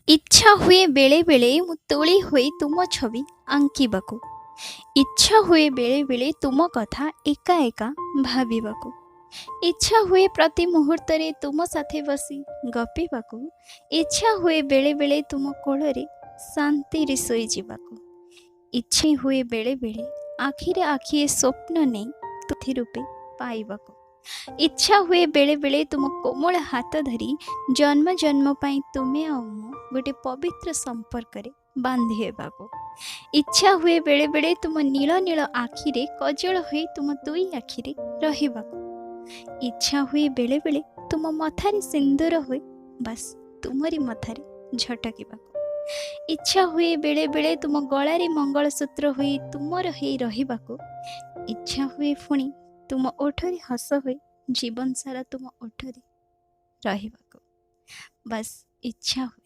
ଇଚ୍ଛା ହୁଏ ବେଳେବେଳେ ମୁଁ ତୋଳି ହୋଇ ତୁମ ଛବି ଆଙ୍କିବାକୁ, ଇଚ୍ଛା ହୁଏ ବେଳେବେଳେ ତୁମ କଥା ଏକା ଏକା ଭାବିବାକୁ, ଇଚ୍ଛା ହୁଏ ପ୍ରତି ମୁହୂର୍ତ୍ତରେ ତୁମ ସାଥେ ବସି ଗପିବାକୁ, ଇଚ୍ଛା ହୁଏ ବେଳେବେଳେ ତୁମ କୋଳରେ ଶାନ୍ତିରେ ଶୋଇଯିବାକୁ, ଇଚ୍ଛା ହୁଏ ବେଳେବେଳେ ଆଖିରେ ଆଖିଏ ସ୍ୱପ୍ନ ନେଇ ତୁଥି ରୂପେ ପାଇବାକୁ, ଇଚ୍ଛା ହୁଏ ବେଳେବେଳେ ତୁମ କୋମଳ ହାତ ଧରି ଜନ୍ମ ଜନ୍ମ ପାଇଁ ତୁମେ ଆଉ ମୁଁ ଗୋଟେ ପବିତ୍ର ସମ୍ପର୍କରେ ବାନ୍ଧି ହେବାକୁ, ଇଚ୍ଛା ହୁଏ ବେଳେବେଳେ ତୁମ ନୀଳ ନୀଳ ଆଖିରେ କଜଳ ହୋଇ ତୁମ ଦୁଇ ଆଖିରେ ରହିବାକୁ, ଇଚ୍ଛା ହୁଏ ବେଳେବେଳେ ତୁମ ମଥାରେ ସିନ୍ଦୁର ହୋଇ ବାସ୍ ତୁମରି ମଥାରେ ଝଟକିବାକୁ, ଇଚ୍ଛା ହୁଏ ବେଳେବେଳେ ତୁମ ଗଳାରେ ମଙ୍ଗଳସୂତ୍ର ହୋଇ ତୁମର ହେଇ ରହିବାକୁ, ଇଚ୍ଛା ହୁଏ ପୁଣି ତୁମ ଓଠରେ ହସ ହୋଇ ଜୀବନ ସାରା ତୁମ ଓଠରେ ରହିବାକୁ, ବାସ୍ ଇଚ୍ଛା ହୁଏ।